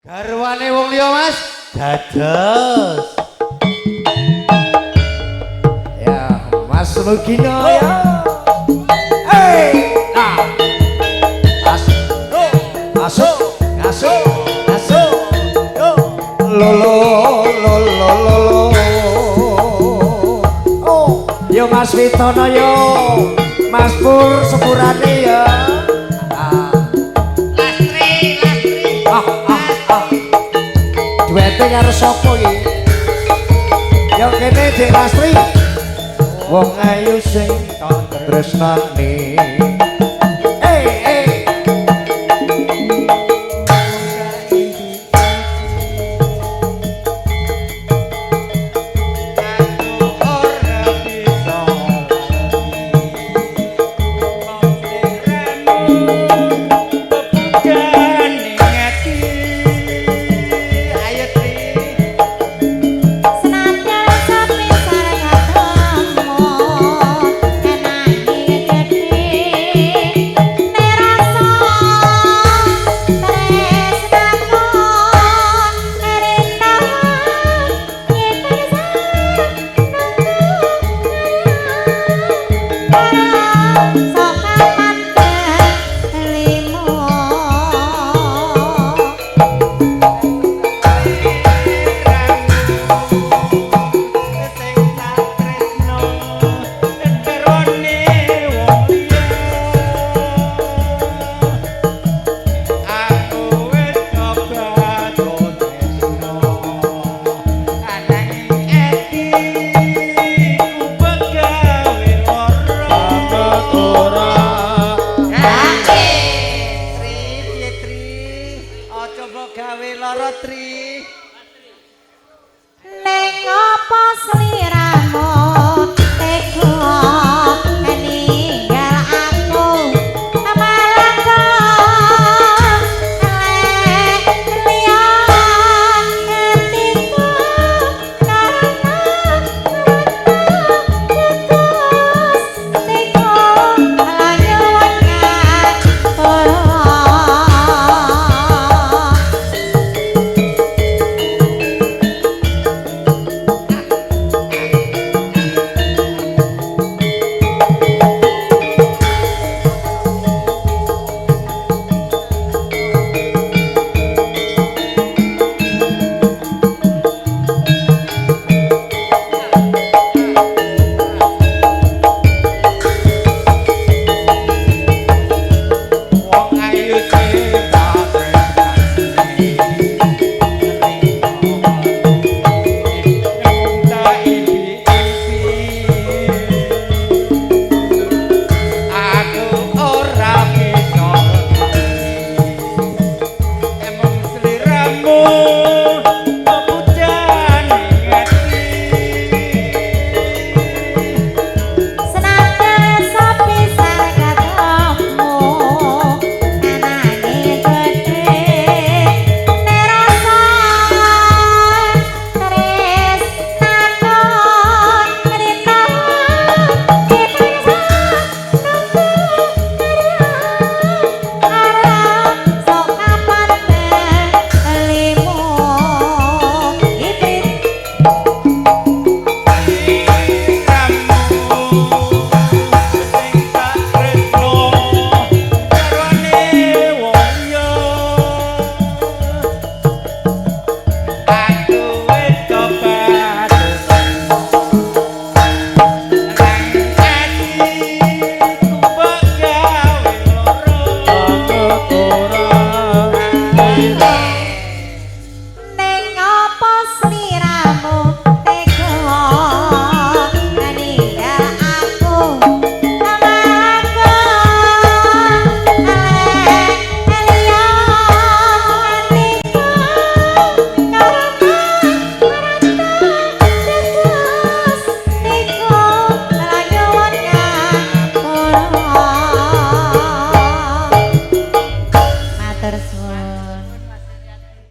Garwane wong liya Mas, dados. Ya, Mas Lugino ya. Hey, nah. As, masuk, masuk, masuk. Yo, lo lo lo lo lo lo. Oh, yo Mas Witono yo. Mas Pur sepurane ya. Ah. Lastri, Lastri. Ah, ah, ah. Duete karo sapa iki? Yo kene Dik Lastri. Wong ayu sing tresnani. Eh eh. Aku ora bisa lali. Mung sliramu pepujane ati. Ayo Tri. Senadyan sepisan ketemu, enake gedhe nerasa tresnaku rintawan yen sokapan kelimo. Sing tak tresno garwane wong liya. Aku wis coba tresno, ananging atiku pegawe lara. Ora. Tri, piye Tri? Aja mbok gawe lara Tri. Neng apa sliramu tega ninggal aku malah elek liya atiku karena putus tega lan nyuwun ngapura. Wong ayu sing tak tresnani. Wong tak impi-impi. Aku ora bisa lali. Emung sliramu